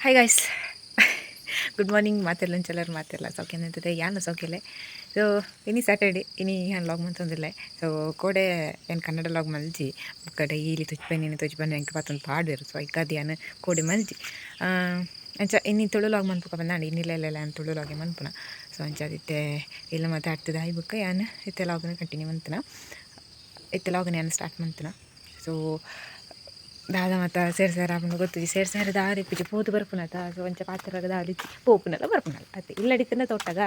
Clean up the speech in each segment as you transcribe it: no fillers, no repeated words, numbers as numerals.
Hi guys, good morning. ಮಾತೆಲ್ಲ ಒಂಚೆಲ್ಲರು ಮಾತೆಲ್ಲ ಸೌಖ್ಯ ಯಾನು ಸೌಖ್ಯಲೆ. ಸೊ ಇನಿ ಸ್ಯಾಟರ್ಡೆ, ಇನಿ ಯಾನ್ ಲಾಗ್ ಮಂತೊಂದುಲ್ಲೆ. ಸೊ ಕೋಡೆ ಏನು ಕನ್ನಡ ಲಾಗ್ ಮಲ್ಜಿ ಬೊಕ್ಕ ಡೈಲಿ ತುಚ್ಪೆ ತುಚ್ಪೆ ಎಂಕ್ ಪತ್ತೊಂದು ಪಾಡ್ವೆರ್. ಸೊ ಐಕಾದ್ ಯಾನ್ ಕೋಡೆ ಮಲ್ಜಿ ಅಂಚ ಇನಿ ತುಳು ಲಾಗ್ ಮನ್ಪುಕ ಬಂದಾಂಡ್. ಇನ್ನಿಲ್ಲ ಯಾನ್ ತುಳು ಲಾಗೆ ಮನ್ಪುನ. ಸೊ ಅಂಚಾದಿತ್ತೆ ಇಲ್ಲ ಮಾತಾಡ್ತದೆ ಆಯ್ ಬೊಕ್ಕ ಯಾನ್ ಇತ್ತೆ ಲಾಗ್ನ ಕಂಟಿನ್ಯೂ ಮಂತುನ, ಇತ್ತೆ ಲಾಗ್ನ ಯಾನ್ ಸ್ಟಾರ್ಟ್ ಮಂತುನ. ಸೊ ದಾದ ಮಾತ ಸೇರ್ ಸೇರ್ ಆಪುಂಡು ಗೊತ್ತಿಜಿ, ಸೇರ್ ಸೇರ್ ದಾರಿ ಇಪ್ಪುಜಿ, ಪೋದು ಬರ್ಪುನತ. ಸೊ ಒಂಚ ಪಾತೆರಗ ದಾರಿ ಪೋಪುನಲ್ಲ ಬರ್ಪುನಲ್ಲ ಅತ್ತೆ ಇಲ್ಲಡಿತ್ತನ ತೋಟಗ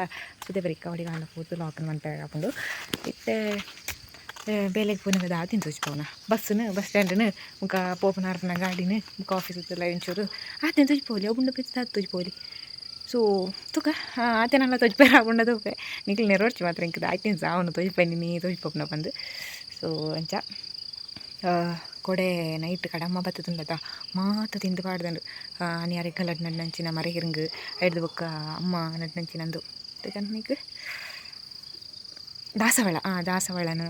ಸುದೆ ಬರಿಕ ಒಡಿಗಾನ ಪೋದು ಲಾಗ್ನ ಮನ್ಪೆರೆ ಆಪುಂಡು. ಇತ್ತೆ ಬೇಲೆಗ್ ಪೋನಗ ದಾದಿನ ತೋಜಿಪೋನ ಬಸ್ಸುನು ಬಸ್ ಸ್ಟ್ಯಾಂಡ್ನು ಮುಕ ಪೋಪುನ ಅರ್ಪುನ ಗಾಡಿನ ಮುಕ ಆಫೀಸ್ ಒಂಚೂರು ಆತೆನ್ ತೋಜಿಪೋಲಿ ಅವು ಬುಂಡ ಪಿತ್ತ ತೋಜಿಪೋಲಿ. ಸೊ ತುಕ ಆತೆನಲ್ಲ ತೋಜಿಪೆರ ಆಪುಂಡ ತೂಪೆ ನಿಕ್ಲ್ ನೆರವರ್ಚಿ ಮಾತ್ರ ಎಂಕ್ ದಾಯ್ತಿನ ಸಾವನು ತೋಜಿಪೆ ನೀ ತೋಜಿಪೋಪುನ ಪಂದ್. ಸೊ ಅಂಚ ಕೊಡೆ ನೈಟ್ ಕಡಮ್ಮ ಬತ್ತುಂಡತ ಮಾತ ತಿಂದು ಪಾಡ್ದಂಡು. ಅನಿ ಅರೆಗ್ ನಡ್ನಂಚಿನ ಮರೆ ಹಿರಂಗ್ ಐಡ್ದ್ ಬೊಕ್ಕ ಅಮ್ಮ ನಡ್ನಂಚಿನ ಅಂದು ನೀಕ್ ದಾಸವಾಳ ದಾಸವಾಳನ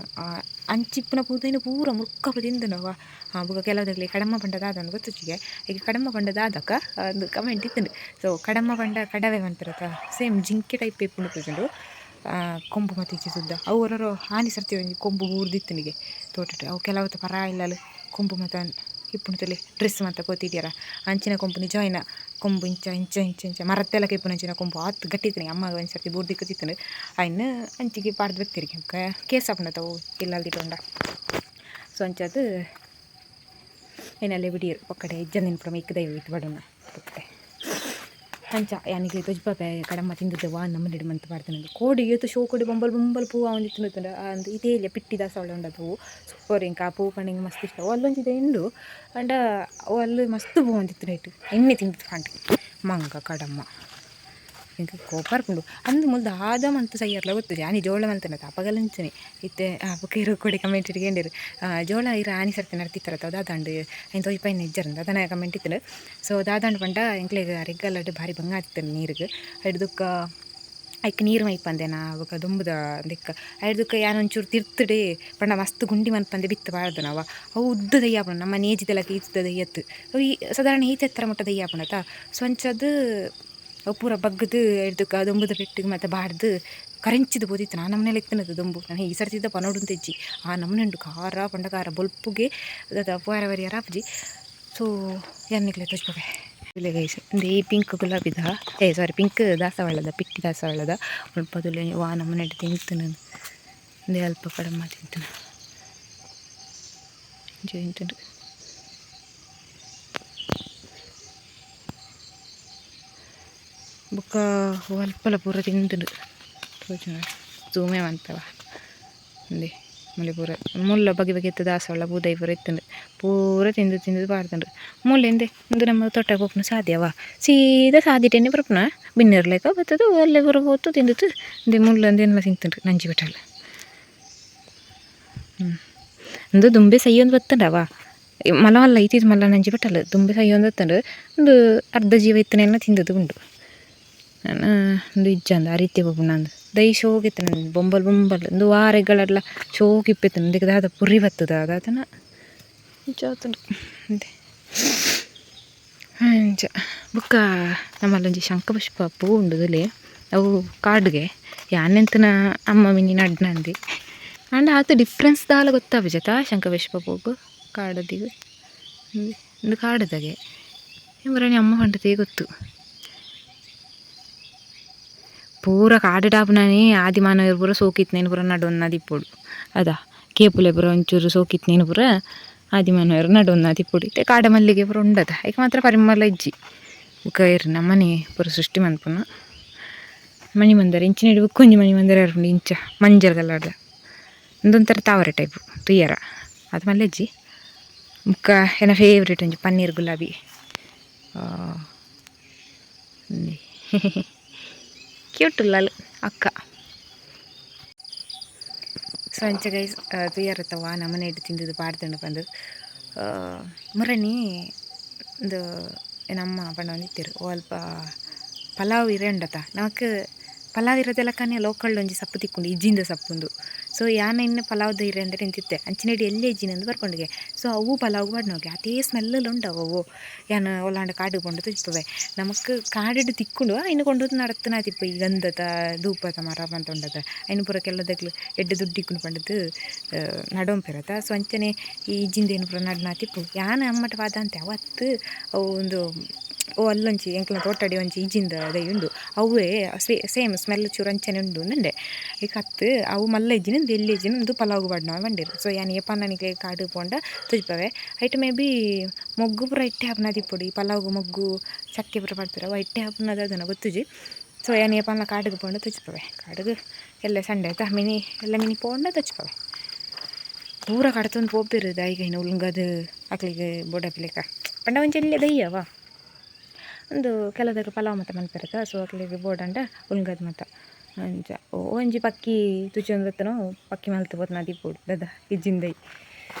ಅಂಚಿಪ್ಪುನ ಪೂದೈನ ಪೂರ ಮುರ್ಕ ತಿಂದನವ. ಬೊಕ್ಕ ಕೆಲವುದಕ್ಲೆ ಕಡಮ್ಮ ಪಂಡ ದಾದ ಗೊತ್ತುಜ್ಜಿಗೆ, ಈಗ ಕಡಮ್ಮ ಪಂಡ ದಾದಕ್ಕ ಒಂದು ಕಮೆಂಟ್ ಇತ್ತುಂಡು. ಸೊ ಕಡಮ್ಮ ಪಂಡ ಕಡವೆ ಪನ್ಪೆರತ, ಸೇಮ್ ಜಿಂಕೆ ಟೈಪ್ ಇಪ್ಪುಂಡು ತೋಜುಂಡು. ಕೊಂಬು ಮತ್ತೆ ಇಚ್ಚಿ ಸುದ್ದ ಅವು ಒರೊರೊ ಆನಿ ಸರ್ತಿ ಒಂಜಿ ಕೊಂಬು ಊರ್ದಿತ್ತುನಿಗೆ ತೋಟಟ್. ಅವು ಕೆಲವತ್ತು ಪರ ಇಲ್ಲಲು ಕೊಂಬು ಮಾತ ಇಪ್ಪುಂಡು ತೂಲೆ ಡ್ರೆಸ್ ಮಾತ ಪೋತಿದ್ಯರ ಅಂಚಿನ ಕೊಂಬು ನಿಜವಾಯಿನ ಕೊಂಬು ಇಂಚ ಇಂಚ ಇಂಚ ಇಂಚ ಮರತ್ತೆಲ್ಲ ಇಪ್ಪುನಂಚಿನ ಕೊಂಬು ಆತ್ ಗಟ್ಟಿ ಇತ್ತಿನಿ. ಅಮ್ಮ ಒಂಜಿ ಸರ್ತಿ ಬೂರ್ದಿಕ್ಕು ಅಯಿನ್ ಅಂಚಿಗೆ ಪಾಡ್ದು ಬತ್ತಿರಿಗೆ ಕೇಸ್ ಆಪುಂಡತ ಅವು ಇಲ್ಲಲ್ ದಿಟೊಂಡ. ಸೊ ಅಂಚಾದ್ ಐನಲ್ಲೇ ಬಿಡಿಯೆರ್ ಪೊಕ್ಕಡೆ ಇಜ್ಜಂದಿನ ಪೂರ ಮಿಕ್ಕ್ ದೈವ ಇತ್ತು ಬಡೋಣ ಪೊಕ್ಕಡೆ. ಅಂಚ ಯಾನಿಗ್ ತೊಜ್ಪಾಪೆ ಕಡಮ್ಮ ತಿಂದದ್ದು ವಾ ನಮ್ಮನೆಡ್ ಮಂತ್ ಪಾಡ್ದನ. ಕೋಡಿ ಏತ್ ಶೋಕುಡು ಬೊಂಬಲ್ ಬೊಂಬಲ್ ಪೂ ಆವೊಂದಿತ್ತುಂಡು. ಅಂದ್ ಇದೇ ಇಲ್ಲ ಪಿಟ್ಟಿ ದಾಸವಾಳ ಉಂಡತ ಹೂ ಸೂಪರ್. ಎಂಕ್ ಆ ಪೂ ಪಂಡ ಎಂಕ್ ಮಸ್ತ್ ಇಷ್ಟ. ಅಲ್ಲೊಂಜಿ ಉಂಡು ಪಂಡ ಅವು ಅಲ್ಲು ಮಸ್ತ್ ಪೂ ಆವೊಂದಿತ್ತುಂಡು ಐಟ್ ಎಣ್ಣೆ ತಿಂದು ಪಂಡ್ ಮಂಗ ಕಡಮ್ಮ ಎಂಕ್ ಕೋಪ ಬರ್ಪುಂಡು. ಅಂದ್ ಮುಲ್ ದಾದ ಮಂತ್ ಸಯ್ಯರ್ಲ ಗೊತ್ತುಜಿ. ಆನಿ ಜೋಳ ಮಂತುಂಡತ ಅಪಗಲ ಅಂಚನೆ ಇತ್ತೆ ಬೊಕ ಇರ್ ಕೊಡೆ ಕಮೆಂಟ್ ಕೇಂಡೆರ್ ಜೋಳ ಇರ್ ಆನಿ ಸರ್ತಿ ನಡ್ತಿತ್ತರತ ದಾದಾಂಡ್ ಐನ್ ತೋಜಿಪಾಯಿನ ಇಜ್ಜಾರಂದ್ ದಾದನ ಕಮೆಂಟ್ ಇತ್ತುಂಡು. ಸೊ ದಾದಾಂಡ್ ಪಂಡ ಎಂಕ್ಲೆಗ್ ಅರೆಗಲಡ್ ಭಾರಿ ಬಂಗ ಆತಿತ್ತುಂಡು ನೀರುಗ್. ಐಡ್ದ್ ಐಕ್ ನೀರು ಮೈಪಂದೆನಾ ಬೊಕ ದುಂಬುದ ದಿಕ್ಕ ಐಡ್ದ್ ಯಾನ್ ಒಂಚೂರು ತಿರ್ತುಡೆ ಪಂಡ ಮಸ್ತ್ ಗುಂಡಿ ಮನ್ಪಂದೆ ಬಿತ್ತ್ ಪಾಡ್ದನವ ಅವು ಉದ್ದ ದೈ ಆಪುಂಡು ನಮ್ಮ ನೇಜಿದ ಲೆಕ್ಕ ಈತ್ ದೈ ಅತ್ತ್ ಅವು ಈ ಸಾಧಾರಣ ಈತ್ ಎತ್ತರ ಮುಟ್ಟ ದೈ ಆಪುಂಡತ. ಸೊ ಅಂಚಾದ್ ಅವು ಪೂರ ಬಗ್ಗುದು ಐಡ್ದ್ ದುಂಬುದ ಪೆಟ್ಟಿಗೆ ಮಾತ ಬಾಡ್ದು ಕರೆಂಚಿದ್ ಪೋದಿತ್ತು. ಆ ನಮೂನೆಲ ಇತ್ತುಂಡತ ದುಂಬು. ನನ ಈ ಸರ್ತಿದ ಪನೊಡುಂದು ಇಜ್ಜಿ ಆ ನಮೂನೆ ಉಂಡು ಖಾರ ಪಂಡ ಖಾರ ಬೊಲ್ಪುಗೆ ದಾದ ಪೋಯೆರೆ ಬರಿಯೆರೆ ಆಪುಜಿ. ಸೊ ಯಾನ್ ನಿಕ್ಲೆಗ್ ತೋಜ್ಪಾವೆ ಗೈಸ್. ಉಂದು ಈ ಪಿಂಕ್ ಗುಲಾಬಿದ ಏ ಸಾರಿ ಪಿಂಕ್ ದಾಸವಾಳದ ಪಿಟ್ಟಿ ದಾಸವಾಳದ ಮುಲ್ಪ ತೂಲೆ ವಾ ನಮೂನೆಡ್ ತಿಂತುಂಡು. ಉಂದೇ ಅಲ್ಪ ಕಡಮ್ಮ ತಿಂತುಂಡು ಇಂಚ ತಿಂತುಂಡು. ಬೊಕ್ಕ ಅಲ್ಪಲ ಪೂರ ತಿಂದುಂಡು ತೋಜುಂಡ ಝೂಮೇ ಮನ್ಪೆವ. ಉಂದೇ ಮೂಲೆ ಪೂರ ಮುಲ್ಲ ಬಗೆ ಬಗೆತ ದಾಸವಾಳ ಬೂದೈ ಪೂರ ಇತ್ತುಂಡು ಪೂರ ತಿಂದು ತಿಂದು ಪಾಡ್ದುಂಡು. ಮೂಲೆ ಇಂದೆ ಉಂದು ನಮ್ಮ ತೋಟಗ್ ಪೋಪುನ ಸಾದ್ಯವ ಸೀದಾ ಸಾದಿಟೇನೆ ಬರ್ಪುನ ಬಿನ್ನೆರ್ಲೆಕ ಬತ್ತುದು ಅಲ್ಲೇ ಪೂರ ಪೋತು ತಿಂದುದು ಇಂದೆ ಮುಳ್ಳು ಅಂದೆನ್ಲ ತಿಂತುಂಡು ನಂಜಿ ಬಿಟ್ಟಲ್ಲ. ಉಂದು ದುಂಬೆ ಸೈಯೊಂದು ಬತ್ತುಂಡವ ಮಲ್ಲ ಮಲ್ಲ ಇತ್ತಿತ್ ಮಲ್ಲ ನಂಜಿ ಬಟ್ಟಲ್ ದುಂಬೆ ಸೈಯೊಂದು ಬತ್ತುಂಡು. ಉಂದು ಅರ್ಧ ಜೀವ ಇತ್ತುನೆಲ್ಲ ತಿಂದುದು ಉಂಡು. ಉಂದು ಇಜ್ಜಂದ್ ಆ ರೀತಿ ಪೋಪುಂಡು ಅಂದ್ ದೈ ಶೋಕು ಇತ್ತುಂಡು ಬೊಂಬಲ್ ಬೊಂಬಲ್ ಉಂದು ವಾರೆಗಳೆಲ್ಲ ಶೋಕು ಇಪ್ಪೆತ್ತುಂಡು. ಉಂದೆಕ್ ದಾದ ಪುರಿ ಬತ್ತುದ ದಾದನ ಇಂಚ ಆತುಂಡು ಇಂದೆ ಅಂಚ. ಬೊಕ್ಕ ನಮ್ಮಲ್ಲೊಂಜಿ ಶಂಖಪುಷ್ಪ ಪೂ ಉಂಡು ತೂಲೆ ಅವು ಕಾಡುಗೆ ಯಾನೆಂತನ ಅಮ್ಮ ಮಿನಿ ನಡ್ನಂದಿ ಆಂಡ ಆತ್ ಡಿಫ್ರೆನ್ಸ್ ದಾಲ ಗೊತ್ತಾಪುಜತ ಶಂಖಪುಷ್ಪ ಪೂಗು ಕಾಡದಿಗ್ ಉಂದು ಕಾಡುದಗೆ ಎಂಬರಣಿ ಅಮ್ಮ ಪಂಡತೇ ಗೊತ್ತು. ಪೂರ ಕಾಡುಡ್ ಆಪುನನೇ ಆದಿಮಾನವೆರ್ ಪೂರ ಸೋಕಿತ್ನೇನು ಪೂರ ನಡೊಂದು ಅದ ಕೇಪುಲೆ ಪೂರ ಒಂಚೂರು ಸೋಕಿತ್ನೇನು ಪೂರ ಆದಿಮಾನವೆರ್ ನಡೊಂದು ಇಪ್ಪೊಡು. ಇತ್ತೆ ಕಾಡ ಮಲ್ಲಿಗೆ ಪೂರ ಉಂಡತ ಐಕ್ ಮಾತ್ರ ಪರಿಮಳ ಇಜ್ಜಿ. ಬೊಕ ಇರ್ ನಮ್ಮನೆ ಪೂರ ಸೃಷ್ಟಿ ಮನ್ಪುನ ಮಣಿ ಮಂದಾರ ಇಂಚಿನ ಬೊಕ್ಕೊಂಜಿ ಮಣಿ ಮಂದಾರ ಬರ್ಪುಂಡು ಇಂಚ ಮಂಜಲ್ ಕಲರ್ದ ಉಂದೊಂಥರ ತಾವರೆ ಟೈಪ್ ತೂಯರ ಅದು ಮಲ್ಲೆಜ್ಜಿ. ಬೊಕ್ಕ ಎನ್ನ ಫೇವ್ರೇಟ್ ಒಂಜಿ ಪನ್ನೀರ್ ಗುಲಾಬಿ ಕ್ಯೂಟ್ ಉಲ್ಲಲ್ ಅಕ್ಕ. ಸೊ ಅಂಚ ಗೈಸ್ ತೂಯರತ್ತ ವಾ ನಮನೆಡ್ ತಿಂದುದು ಪಾಡ್ದುಂಡು ಪಂದ್ ಮುರಣಿ ಉಂದು ಎನ್ನ ಪಂಡೊಂದಿತ್ತೆರ್ ಅಲ್ಪ ಪಲಾವ್ ಇರೆ ಉಂಡತ ನಮಕ್ ಪಲಾವ್ ಇರದೆಲಕ್ಕನೆ ಲೋಕಲ್ಡ್ ಒಂಜಿ ಸಪ್ಪು ತಿಕ್ಕುಂಡು ಇಜ್ಜಿಂದ ಸಪ್ಪುಂದು. ಸೊ ಸೊ ಯಾನ ಇನ್ನು ಪಲಾವ್ ದೈರೆ ಅಂದರೆ ನಿಂತಿತ್ತೆ ಅಂಚಿನೆಡಿ ಎಲ್ಲೆ ಇಜ್ಜಿನಂದು ಬರ್ಪುಂಡುಗೆ. ಸೊ ಅವು ಪಲಾವ್ ಪಾಡ್ನೋಗೆ ಅದೇ ಸ್ಮೆಲ್ಲೆಲ್ಲ ಉಂಡು ಅವು. ಯಾನ್ ಒಲ್ಲಾಂಡ ಕಾಡು ಕೊಂಡು ತುಜ್ಪವೆ ನಮಕ್ ಕಾಡಿಡ್ ತಿಕ್ಕುಂಡು ಐನು ಕೊಂಡು ನಡತನಾತಿಪ್ಪ ಈ ಗಂಧದ ಧೂಪದ ಮರ ಪಂತ ಉಂಡದ ಐನು ಪೂರ ಕೆಲದಕ್ಲು ಎಡ್ಡೆ ದುಡ್ಡು ಇಕ್ಕುಂಡು ಪಂಡದು ನಡೊಂಪೆರತ. ಸೊ ಅಂಚನೆ ಈ ಇಜ್ಜಿಂದೇನು ಪೂರ ನಡ್ನಾತಿಪ್ಪು ಯಾನ್ ಅಮ್ಮಟ ವಾದಂತೆ ಅವತ್ತು ಅವು ಒಂದು ಓ ಅಲ್ಲೊಂಚಿ ಎಂಕ್ಲ ತೋಟಡಿ ಒಂಜಿ ಇಜ್ಜಿಂದ ದೈ ಉಂಡು ಅವೇ ಸೇಮ್ ಸ್ಮೆಲ್ ಚೂರು ಅಂಚನೆ ಉಂಡು ನಂಡೆ ಈಗ ಅತ್ತು ಅವು ಮಲ್ಲ ಇಜ್ಜಿನ ಎಲ್ಲಿ ಇಜ್ಜಿನ ಒಂದು ಪಲಾವ್ ಪಾಡ್ನವ ಪಂಡೆರ್. ಸೊ ಯಾನ್ ಏಪನ್ನ ನಿಕ್ಲೆ ಕಾಡು ಪೋಂಡ ತುಜ್ಪವೆ ಐಟ್ ಮೇ ಬಿ ಮೊಗ್ಗು ಪೂರ ಇಟ್ಟೆ ಆಪುನ ದಿಪ್ಪೊಡು ಈ ಪಲಾವ್ಗು ಮೊಗ್ಗು ಚಕ್ಕೆ ಪೂರ ಪಾಡ್ಪೆರ್ ಅವು ಇಟ್ಟೆ ಆಪುನದ ಅದನ ಗೊತ್ತುಜಿ. ಸೊ ಯಾನ್ ಏಪನ್ನ ಕಾಡುಗು ಪೋಂಡ ತುಜ್ಪವೆ ಕಾಡುಗು ಎಲ್ಲ ಸಂಡೆ ಆಯ್ತಾ ಮಿನಿ ಎಲ್ಲ ಮಿನಿ ಪೋಂಡ ತುಜ್ಪವೆ ಪೂರ ಕಡತೊಂದು ಪೋಪೆರ್ ದಾಯಿಗೈನ ಉಲುಂಗದು ಅಕ್ಲೆಗ್ ಬೋಡಾಪಿಲೆಕ ಪಂಡ ಒಂಜಿ ಎಲ್ಯ ದಯ್ಯವ ಉಂದು ಕೆಲದಕ್ ಪಲಾವ್ ಮಾತ ಮನ್ಪೆರತ. ಸೊ ಅಕ್ಲೆಗ್ ಬೋಡಾಂಡ ಉಲುಂಗದ್ ಮಾತ ಅಂಚ ಒಂಜಿ ಪಕ್ಕಿ ತುಚೊಂದಿತ್ತನೋ ಪಕ್ಕಿ ಮಲ್ತ್ ಪೋತ್ನ ದೀಪೊಡು ದಾದ ಇಜ್ಜಿಂದೈ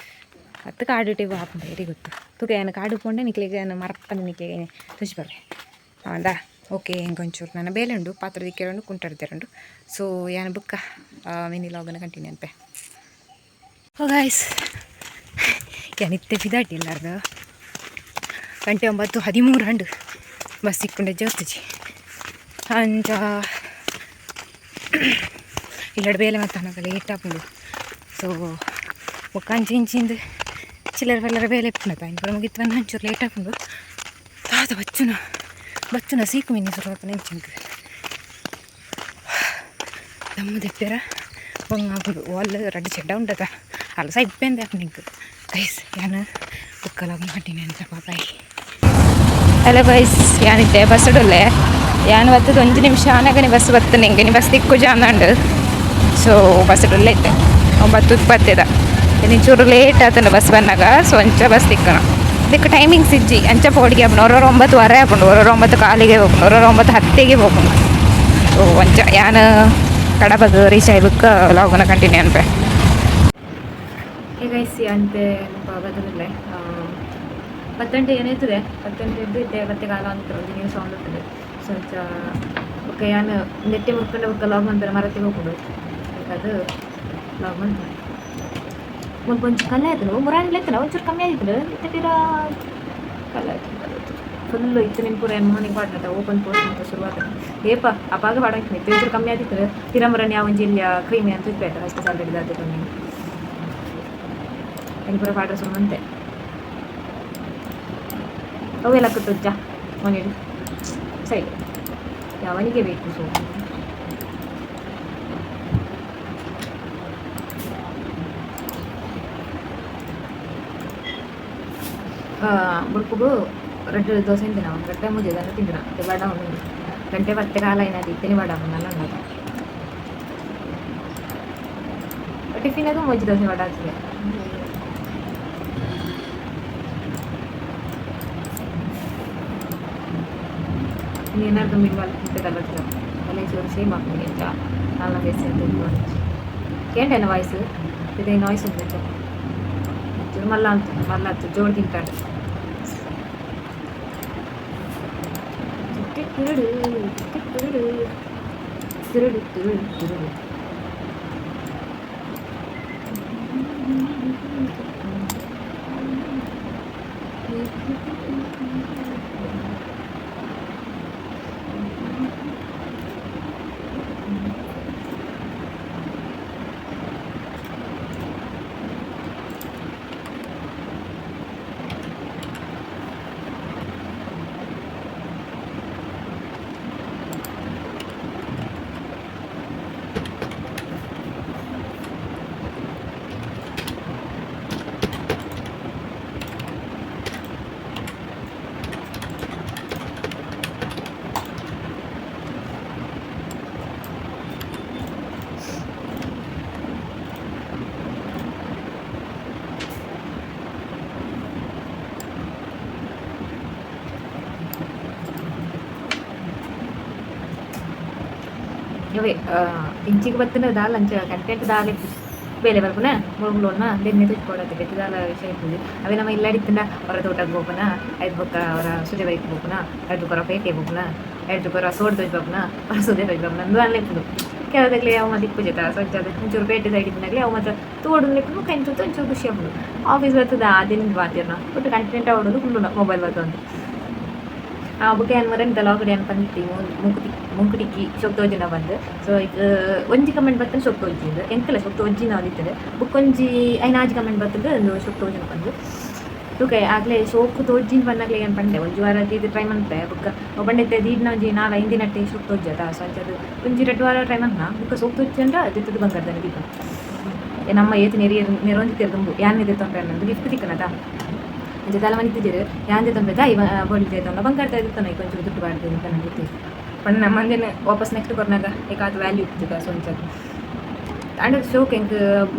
ಅತ್ತ ಕಾಡುಟೆ ಆಪುಂಡು ಏರೆಗ್ ಗೊತ್ತು ತೂಕ ಯಾನ್ ಕಾಡು ಪೋಂಡ ನಿಕ್ಲೆಗ್ ಯಾನ್ ಮರಪ್ಪಂದೆ ನಿಕ್ಲೆಗ್ ತುಜ್ಪವೆ ಆಂಡ ಓಕೆ ಎಂಕ್ ಒಂಚೂರು ನನ ಬೇಲೆ ಉಂಡು ಪಾತ್ರೆ ದಿಕ್ಕೆರೆ ಉಂಡು ಕುಂಟು ಉಂಡು. ಸೊ ಯಾನ್ ಬುಕ್ಕ ಮಿನಿ ಲಾಗನ ಕಂಟಿನ್ಯೂ ಅನ್ಪೆ. ಓ ಗಾಯ್ಸ್ ಯಾನ್ ಇತ್ತೆ ಪಿದಾಟಿ ಎಲ್ಲಾರ್ದ ಗಂಟೆ 9:13 ಅಂಡು ಬಸ್ ಸಿಕ್ಕೊಂಡೆ ಜೋತಿಜಿ ಅಂಚ ಇಲ್ಲಡ್ ಬೇಲೆ ಮತ್ತೆ ಅನಗ ಲೇಟ್ ಆಪುಂಡು. ಸೊ ಬೊಕ್ಕ ಅಂಚಿ ಇಂಚಿಂದು ಚಿಲ್ಲರೆ ಪಲ್ಲರೆ ಬೇಲೆ ಇಪ್ಪುಂಡತ ಐನ್ ಪೂರ ಮುಗಿತ್ ಬಂದು ಒಂಚೂರು ಲೇಟ್ ಆಪುಂಡು. ದಾದ ಬಚ್ಚುನ ಬಚ್ಚುನ ಸೀಕು ಮಿನಿ ಸುರು ಆಪುನ ಇಂಚಿಂಕ್ ದಮ್ಮು ದೆಪ್ಪೆರ ಬಂಗ ಆಪುಂಡು. ಅಲ್ಲ ರಡ್ಡ್ ಚೆಡ್ಡ ಉಂಡತ ಅಲ್ಲ ಸೈಪೆಂದೆ ಆಪುಂಡು ಎಂಕ್. ಗೈಸ್ ಯಾನ್ ಬೊಕ್ಕ ಲಾಗ್ ಅಂತ ಬಾಯ್. ಹಲೋ ಗೈಸ್ ಯಾನಿತ್ತೆ ಬಸ್ ಉಲ್ಲೆ ಯಾನ್ ಬತ್ತದ ಒಂಜಿ ನಿಮಿಷ ಆನಗನೆ ಬಸ್ ಬತ್ತನೆ ಎಂಕನಿ ಬಸ್ ತಿಕ್ಕು ಜಾಂದಾಂಡು. ಸೊ ಬಸ್ ಉಲ್ಲೆ ಇತ್ತೆ 9:20 ಇನಿ ಚೂರು ಲೇಟ್ ಆತಂಡ ಬಸ್ ಬನ್ನಾಗ. ಸೊ ಅಂಚ ಬಸ್ ತಿಕ್ಕಣ ಇದಕ್ಕೆ ಟೈಮಿಂಗ್ಸ್ ಇಜ್ಜಿ ಅಂಚ ಪೋಡಿಗೆ ಆಪುಂಡು. ಒರೊರ 9:30 ಆಪುಂಡು, ಒರೊರ 9:15 ಹೋಪುಂಡು, ಒರೊರ 9:10 ಹೋಪುಂಡು. ಸೊ ಅಂಚ ಯಾನ್ ಕಡಬಗ್ ರೀಚ್ ಆಯಿ ಬುಕ್ಕ ಲಾಗನ ಕಂಟಿನ್ಯೂ ಅನ್ಪೆ. ಗೈಸ್ ಅಂತೆ ಬತ್ತದಿಲ್ಲ 10 ಗಂಟೆ ಏನಾಯ್ತದೆ 10 ಗಂಟೆ ಇದ್ದು ಇತ್ತೆ ಬತ್ತೆ ಕಾಲ ಅಂತ ಒಂಜಿ ನ್ಯೂಸ್ ಆಂದಿತ್ತುಂಡು. ಸೊ ಅಂಚ ಬೊಕ್ಕ ಯಾನ್ ನೆಟ್ಟೆ ಮುರ್ಕೊಂಡ ಬೊಕ್ಕ ಲಾಗ್ ಮನ್ಪೆರೆ ಮರತಿಗೆ ಹೋಪುಂಡು. ಅದು ಲಾಗ್ ಮನ್ಪುಂಡು ಮುಲ್ಪ ಒಂಚೂರು ಕಲ್ಲು ಆಯ್ತುಂಡು ಮುರಾನಿ ಲೆಕ್ಕನ ಒಂಚೂರು ಕಮ್ಮಿ ಆದಿತ್ತುಂಡು ಇತ್ತೆ ಪಿರ ಕಲ್ಲು ಆಯ್ತು ಫುಲ್ ಇತ್ತು. ನಿನ್ ಪೂರ ಮಾರ್ನಿಂಗ್ ಪಾಡ್ನತ ಓಪನ್ ಪೋಸ್ಟ್ ಅಂತ ಶುರು ಆತಂಡು ಏಪ ಅಪಾಗ ಪಾಡಂಕಿನಿ ಇತ್ತೆ ಒಂಚೂರು ಕಮ್ಮಿ ಆದಿತ್ತು. ಪಿರಮರನ್ ಯಾವ ಒಂಜಿ ಎಲ್ಯ ಕ್ರೀಮಿ ಅಂತ ತುಜ್ಪೆ ಫಸ್ಟ್ ಸ್ಯಾಲರಿ ದಾದ ಕಮ್ಮಿ ಎನ್ ಪೂರ ಪಾಡ್ರೆ ಶುರು ಮಂತೆ ಅವೆಲ್ಲ ಕುತ್ತುಜ್ಜ ಮನೇಲಿ ಸರಿ ಯಾವನಿಗೆ ಬೇಕು. ಸೊ ಬುಡ್ಪುಗು ರಡ್ಡ್ ದೋಸೆ ತಿಂದಿನ ರಡ್ಡೆ ಮೂಜಿ ದಾನ ತಿಂದಿನ ಮತ್ತೆ ಬಡ ಉಂಡು ಗಂಟೆ ಪತ್ತೆ ಕಾಲ ಏನಾದ್ರು ಇತ್ತೇನೆ ಬಡ ನಲ್ಲ ಉಂಡದ ಟಿಫಿನ್ ಅದು ಮೊಜ್ಜಿ ದೋಸೆ ವಡ ಆಗ್ತದೆ. ಏನಾದ್ರು ಮೀನು ಮಲ್ಪುಂಟೆ ಅಲ್ಲೇ ಚೂರು ಶೇಮ್ ಆಪುಂಡು ಎಂಚ ನಾಲ್ನ ಬೇಸಿ ಅಂತ ಕೇಂಡೇನ ವಾಯ್ಸ್ ಇದೇ ನಾಯ್ಸ್ ಉಂಟು ಚೂರು ಮಲ್ಲ ಅಂತ ಮಲ್ಲ ಆತು ಜೋಡ್ ತಿಂತಾಡು ತಿರುಡು ತಿರುಡು ತಿರುಡು ತಿರುಡು ತಿರುಡು. ಅವೇ ಇಂಚಿಗೆ ಬತ್ತಿನ ದಾಲ್ ಅಂಚ ಕಂಟೆಂಟ್ ದಾಲ್ ಇತ್ತು ಬೇಲೆ ಬರ್ಪುನ ಮುಳುಗುಲೋಣ ಬೆನ್ನೆ ತುಚ್ಕೊಡತ್ತೆ ಬೆತ್ತಿ ದಾಲ ವಿಷಯ ಇರ್ತದೆ. ಅವೇ ನಮ್ಮ ಇಲ್ಲಾಡಿತ್ತಂಡ ಅವರ ತೋಟಕ್ಕೆ ಹೋಪುನ, ಐದು ಬೊಕ್ಕ ಅವರ ಸುಜೆ ಬೈಕ್ ಹೋಪುನ, ಐದು ಬೊಕ್ಕ ಪೇಟೆ ಹೋಪುನ, ಎಡ್ಡು ಪೂರ ಸೋಡ್ ತೋಜ್ ಬಾಬುನ ಪರಸೋದೆ ತೋಜ್ ಬಾಬುನ ಅಂದು ಅನ್ಲೆಪ್ಪುಂಡು. ಕೆಲದಾಗಲೇ ಅವು ಮತ್ತೆ ಇಪ್ಪುಜೆತ ಸ್ವಚ್ಛ ಒಂಚೂರು ಪೇಟೆ ಸೈಡ್ ಇಪ್ಪುನಾಗಲೇ ಅವು ಮಾತ್ರ ತೋಡು ಲೆಪ್ಪುಂಡು, ಕೈನ್ ತೂತು ಒಂಚೂರು ಖುಷಿ ಆಪುಂಡು. ಆಫೀಸ್ ಬರ್ತದ ಅದೇನಿಂದ ಬಾತಿರ್ನ ಒಟ್ಟು ಕಂಟೆಂಟ್ ಆವಡೋದು ಕುಂಡು ಮೊಬೈಲ್ ಬರ್ತಂದು. ಬೊಕ್ಕ ಯಾನ್ ಮರ ಲಾಗಡೆ ಯಾನ್ ಪಂಡಿತ್ತಿ ಮೂಂಕುತಿ ಮೂಂಕುಟಿಕ್ಕಿ ಶೋಕ್ ತೋಜುನ ಬಂದು. ಸೊ ಈಗ ಒಂಜಿ ಕಮೆಂಟ್ ಬರ್ತದೆ ಶೋಕ್ ತೋಜಿಂದು, ಎಂಕಲ ಶೋಕ್ ತೋಜಿನ ಒಂದಿತ್ತದೆ. ಬೊಕ್ಕೊಂಜಿ ಐನಾಜಿ ಕಮೆಂಟ್ ಬರ್ತದೆ ಒಂದು ಶೋಕ್ ತೋಜುನ ಬಂದು. ತೂಕ ಆಗಲೇ ಶೋಕ್ ತೋಜಿನ ಬಂದಾಗಲೇ ಏನು ಪಂಡೆ ಒಂಜಿ ವಾರ ಇದು ಟ್ರೈ ಮನ್ಪೆ. ಬೊಕ್ಕ ಬಂಡೆತ್ತೆ ದೀಡ್ನ ಒಂಜಿ 4 5 ದಿನಟ್ಟೆ ಶೋಕ್ ತೋಜದ. ಸೊ ಅಂಚ ಅದು ಒಂಜಿ 2 ವಾರ ಟ್ರೈ ಮನ್ಪನ ಬೊಕ್ಕ ಸೋಕ್ ತೋಜಂಡ ದಿತ್ತದ ಬಂಗಾರದನೆ ದೀಪ. ನಮ್ಮ ಏತ್ ನೆರಿಯ ನೆರೊಂಜಿ ದುಂಬು ಯಾನ್ ತೊಂದರೆ ನಂದು ಗಿಫ್ಟ್ ತಿಕ್ಕನದ ಅಂಚ ತಲ ಮನಿತಿಜೆರ್ ಯಾನ್ ತೊಂದರೆ ಇವ ಬೊಳ್ಳಿ ತೊಂಡ ಬಂಗಾರ ಇತ್ತಾನ ಕೊಂಚ ದುಡ್ಡು ಬಾಡ್ದು ಅಂತ ನಂಗೆ. ಪಂಡ ನಮ್ಮಂದಿನ ವಾಪಸ್ ನೆಕ್ಸ್ಟ್ ಕೊರ್ನಾಗ ಏಕಾದ ವ್ಯಾಲ್ಯೂ ಇತ್ತು. ಸೊ ಅಂಚ ಅಂಡ ಶೋಕ್ ಎಂಕ್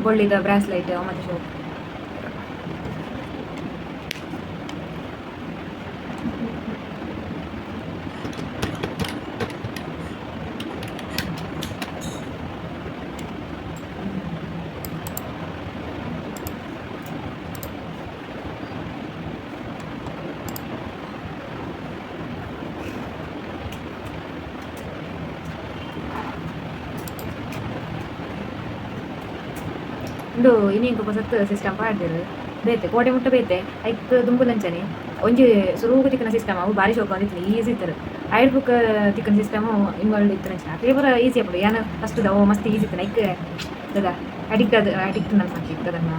ಬೊಳ್ಳಿದ ಬ್ರಾಸ್ಲೈಟ್ ಮತ್ತೆ ಶೋಕ್. ಉಂಡು ಇನಿ ಎಂಕ್ ಪೊಸತ್ ಸಿಸ್ಟಮ್ ಪಾಡ್ದೆರ್ ಬೇತೆ ಕೋಟೆ ಮುಟ್ಟ ಬೇತೆ ಐಕ್ ದುಂಬುಲಂಚನೆ ಒಂಜಿ ಸುರುಕು ತಿಕ್ಕನ ಸಿಸ್ಟಮ್ ಅವು ಬಾರಿ ಶೋಕ ಒಂದಿತ್ತು, ಈಸಿ ಇತ್ತರು. ಐಡ್ ಬುಕ್ ತಿಕ್ಕನ ಸಿಸ್ಟಮ್ ಇನ್ವಾಲ್ವ್ ಇತ್ತು ಅಕ್ಲೆ ಪೂರ ಈಸಿ ಆಪುಂಡು. ಯಾನ್ ಫಸ್ಟ್ ಅವು ಮಸ್ತ್ ಈಸಿ ಇತ್ತು. ಐಕ್ ದಾದ ಅಡಿಕ್ಟ್ ಅದು ಅಡಿಕ್ಟ್ ನನ್ಪಂಚಿ ಅದನ್ನ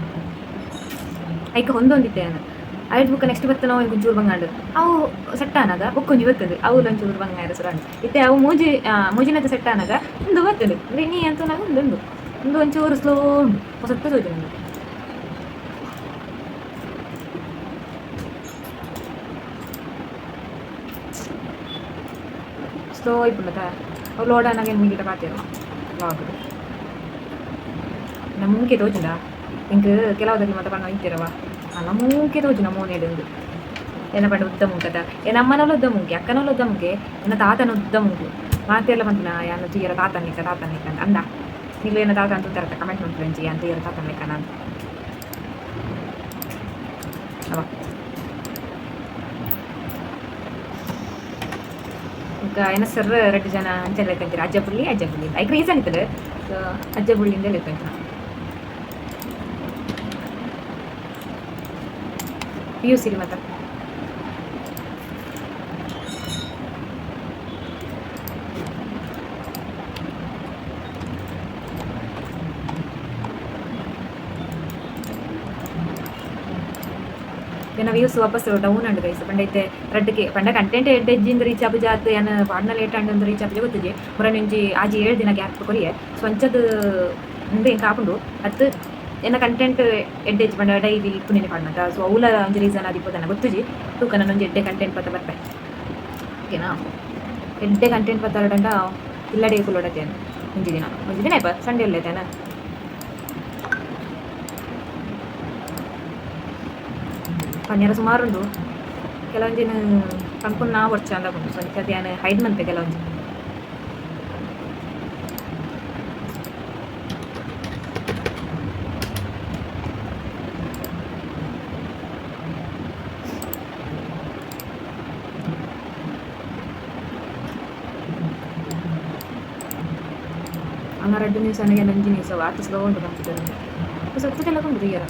ಐಕ್ ಹೊಂದೊಂದಿತ್ತೆ ಯಾನ್. ಐಡ್ ಬುಕ್ ನೆಕ್ಸ್ಟ್ ಬತ್ತನ ಒಂಚೂರು ಬಂಗಾಂಡು ಅವು ಸೆಟ್ ಆನಾಗ ಬೊಕ್ಕೊಂಜಿ ಬರ್ತದೆ, ಅವು ಒಂಚೂರು ಬಂಗಾರ ಸುರಾಂಡ್ ಇತ್ತೆ. ಅವು ಮೂಜಿ ಮೂಜಿನದ ಸೆಟ್ ಆನಾಗ ಒಂದು ಬರ್ತದೆ ನೀ ಅಂತನಾಗ ಉಂಡು ಒಂದು ಒಂಚೂರು ಸ್ಲೋ ಉಂಡು ಹೊಸತ್ತು ತೋಜುಂಡು. ಸ್ಲೋ ಇಪ್ಪುಂಡತ ಅವು ಲೋಡ್ ಆನಾಗ ಏನು ಪಾತೆರ ಲಾಗ್ ನಮ್ಮ ಮೂಕೆ ತೋಜುಂಡ ಎಂಕ್ ಕೆಲವುದಕ್ಕೆ ಮತ್ತೆ ಪಣ್ಣ ಇತ್ತಿರವ ಅಲ್ಲ ಮೂಕೆ ತೋಜುನ ಮೋನೆಡ್ ಉಂಡು ಎನ್ನ ಪಂಡ ಉದ್ದ ಮೂಕದ ಎನ್ನ ಅಮ್ಮನವಳು ಉದ್ದ ಮೂಕೆ, ಅಕ್ಕನವಳು ಉದ್ದ ಮೂಕೆ, ಎನ್ನ ತಾತನ ಉದ್ದ ಮೂಕು. ಮಾತೆಲ್ಲ ಬಂತನ ಯಾನು ತೀರ ತಾತನಿಕ ತಾತನಿಕ ಅಂತ ಅಂದ. ನಿಗ್ಲು ಏನ ತಾತ ಅಂತ ತರತ ಕಮೆಂಟ್ ಮಾಡ್ತಾರೆ ಅಂತ ತೀರ ತಾತನಿಕ ನಾನು ಅವ. ಈಗ ಏನ ಸರ್ 2 ಜನ ಅಂಚೆ ಲೆಕ್ಕಂತೀರ ಅಜ್ಜ ಪುಳ್ಳಿ ಅಜ್ಜ ಪುಳ್ಳಿ ಐಕ್ ರೀಸನ್ ಇತ್ತದ. ಸೊ ಅಜ್ಜ ಪುಳ್ಳಿಂದ ಲೆಕ್ಕಂತ ಪಿ ಯು ಸಿಲಿ ಮತ್ತೆ ಎನ್ನ ವ್ಯೂಸ್ ವಾಪಸ್ ಡೌನ್ ಅಂಡ್ ಗೈಸ್. ಪಂಡ ಇತ್ತೆ ರಡ್ಡ್ಗೆ ಪಂಡ ಕಂಟೆಂಟ್ ಎಡ್ಡೆ ಎಜ್ಜಿಂದ ರೀಚ್ ಆಪುಜ ಅತ್ ಯಾನ್ ಪಾಡ್ನ ಲೇಟ್ ಆಂಡ್ ಅಂದ್ ರೀಚ್ ಆಪುಜ ಗೊತ್ತಿಜಿ. ಮುರನ್ ಒಂಜಿ ಆಜಿ 7 ದಿನ ಗ್ಯಾಪ್ ಕೊರಿಯೆ. ಸೊ ಅಂಚದ ಉಂದು ಎಂಕ್ ಆಪುಂಡು ಅತ್ ಎನ್ನ ಕಂಟೆಂಟ್ ಎಡ್ಡೆ ಪಂಡ ಡೈಲಿ ಪುನಿನೆ ಪಾಡ್ನತ. ಸೊ ಅವ್ಲ ಒಂಜಿ ರೀಸನ್ ಆದಿಪ್ಪುದನ ಗೊತ್ತುಜಿ. ತೂಕ ನನ ಒಂಜಿ ಎಡ್ಡೆ ಕಂಟೆಂಟ್ ಪತ್ತ ಬರ್ಪೆ ಓಕೆನಾ. ಎಡ್ಡೆ ಕಂಟೆಂಟ್ ಪತ್ತ ಇಲ್ಲಡೆ ಕುಲ್ಲೊಡತೇನೆ ಒಂಜಿ ದಿನ ಒಂಜಿ ದಿನ ಆಯ್ಪ ಸಂಡೇ ಉಲ್ಲೇತೇನ ಪನ್ಯರ ಸುಮಾರುಂಡು. ಕೆಲವೊಂಜಿನ ಪನ್ಪುನ ಬೊಡ್ಚ ಅಂದಾಪುಂಡು. ಸೊ ಅಂಚ ಯಾನ್ ಹೈಡ್ ಮನ್ಪೆ ಕೆಲವೊಂಜಿ. ಅಂಗ 2 ನಿಮಿಷ ನನಗೆ ಒಂಜಿ ನಿಮಿಷ ಆತ್ ಸ್ಲೋ ಉಂಟು ಕಂಪ್ಯೂಟರ್ ಸತ್ತದೆಲ್ಲ ಕೊಂಡು ತೂಯರ.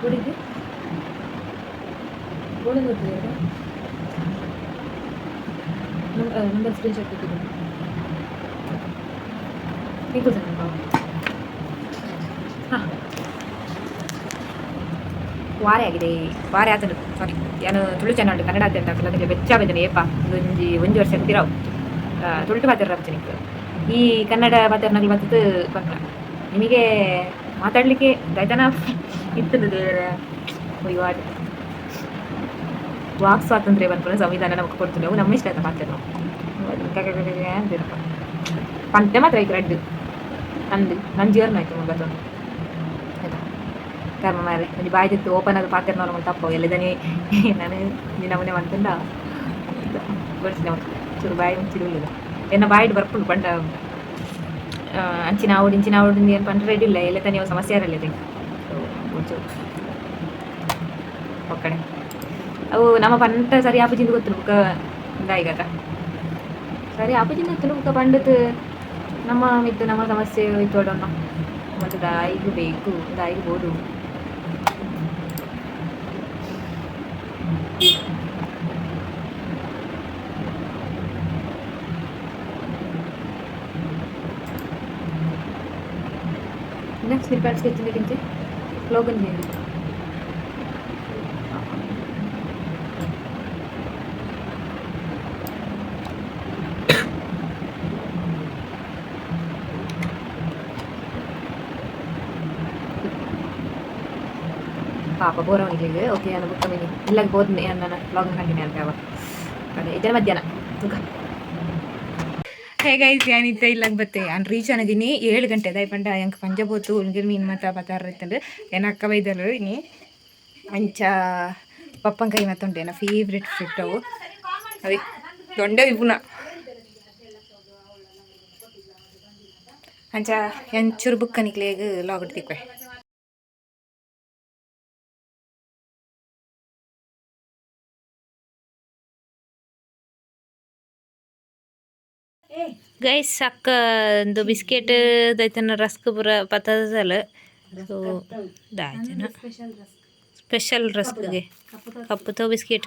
ಹುಡುಗಿ ಗೋಲ್ಡನ್ ಗೊತ್ತಿದೆ ನಂಬರ್ ಸ್ಕ್ರೀನ್ ಶಾಟ್ ಕೊಟ್ಟಿದ್ದೀನಿ. ಹಾಂ ವಾರೆ ಆಗಿದೆ, ವಾರೆ ಆತನು ಸಾರಿ ಯಾನು ತುಳು ಚಾನಲ್ ಕನ್ನಡ ಅಂತ ಅದಕ್ಕೆ ಬೆಚ್ಚ ಬೇಜನೆ ಏಪ ಒಂಜಿ ಒಂಜಿ ವರ್ಷ ತಿರಾವು ತುಳುಟು ಪಾತೆರ ನಿಕ್ ಈ ಕನ್ನಡ ಪಾತೆರನಗಳು ಬತ್ತದು ಪನ್ಪುನ ನಿಮಗೆ ಮಾತಾಡಲಿಕ್ಕೆ ದೈತನ ಇತ್ತದು ದೇವರ ವಹಿವಾಟು ವಾಕ್ ಸ್ವಾತಂತ್ರ್ಯ ಪನ್ಪುನ ಸಂವಿಧಾನ ನಮಕ್ ಕೊಡ್ತುಂಡು. ಅವು ನಮ್ಮ ಇಷ್ಟ ಆಯ್ತಾ ಪಾತೆರ ಅಂತಿರಪ್ಪ. ಪಂತೆ ಮಾತ್ರ ಐಕ್ ರಡ್ಡ್ ಅಂದ್ ನಂಜಿ ಜೀರ್ಣ ಆಯ್ತು ಮುಗತೊಂದು ಆಯ್ತಾ ಕರ್ಮ ಮಾರೆ. ಒಂಜಿ ಬಾಯಿ ಜೊತೆ ಓಪನ್ ಆದ ಪಾತೆರ್ನವರ ಮುಲ್ಪ ತಪ್ಪು ಎಲ್ಲದನಿ ನಾನು ನಮೂನೆ ಮಂತುಂಡ ಗೊಡ್ಚಿನ ಚೂರು ಬಾಯಿ ಮುಂಚಿಡುಲ್ಲ ಎನ್ನ ಬಾಯಿಡ್ ಬರ್ಪುಂಡು ಪಂಡ ಅಂಚಿನ ಆವೊಡು ಇಂಚಿನ ಆವೊಡು ಏನು ಪಂಡ ರೆಡಿ ಇಲ್ಲ ಎಲ್ಲ ತನಿ ಸಮಸ್ಯೆ ಇರಲ್ಲ ಸೊ ಒಂಚೂರು ಒಕ್ಕಡೆ ಅವು ನಮ್ಮ ಪಂಟ ಸರಿ ಆಪುಜಿಂದು ಗೊತ್ತುಂಡು ಬುಕ್ಕ ದಾಯಿಗತ ಸರಿ ಆಪುಜಿಂದು ಗೊತ್ತುಂಡು ಬುಕ್ಕ ಪಂಡತ್ ನಮ್ಮ ಮಿತ್ತು ನಮ್ಮ ಸಮಸ್ಯೆ ಇತ್ತೋಡೋಣ ಮತ್ತು ದಾಯಿಗು ಬೇಕು ದಾಯಿಗೆ ಬೋಡು. నెక్స్ట్ మీరు ప్యాడ్స్కి వచ్చింది స్లోగన్ చేయండి. ಪಾಪ ಬೋರವನಿಗೆ ಓಕೆ ನಾನು ಬುಕ್ಕ ಮಿನಿ ಇಲ್ಲಾಗ ಬೋದ್ ನನ್ನ ವ್ಲಾಗ್ ಕಂಟಿನ್ಯೂ ಅಂತ ಯಾವ ಅದೇ ಇದರ ಮಧ್ಯಾಹ್ನ ತುಕ. ಹೇ ಗೈಸ್, ಏನಿತ್ತೆ ಇಲ್ಲಾಗ ಬತ್ತೆ ನಾನು ರೀಚ್ ಅನ್ನದಿನಿ 7 ಗಂಟೆ ಅದಾಯ್ ಪಂಡ ಎಂಕ್ ಪಂಜ ಪೋತು ಉಲ್ಗಿರ್ ಮೀನು ಮಾತ್ರ ಪತಾರ ಇತ್ತಂಡು ಏನ ಅಕ್ಕ ಬೈದಳು ಇನಿ. ಅಂಚ ಪಪ್ಪಂಕಾಯಿ ಮತ್ತುಂಟು ಎನ್ನ ಫೇವ್ರೆಟ್ ಫ್ರೂಟ್ ಅವು. ಅದೇ ದೊಂಡೆ ಇಪ್ಪುನ ಅಂಚ ಎಂಚೂರು ಬುಕ್ಕ ನಿಕ್ಲೆಗ್ ಲಾಗ್ ತಿಕ್ವೆ. ಗೈಸ್, ಅಕ್ಕ ಒಂದು ಬಿಸ್ಕೆಟ್ ದೈತನ ರಸ್ಕ್ ಪೂರ ಪತ್ತದಲ್ಲ. ಸೊ ದಾಯ್ತನ ಸ್ಪೆಷಲ್ ರಸ್ಕ್ಗೆ ಕಪ್ಪುತ ಬಿಸ್ಕೆಟ್.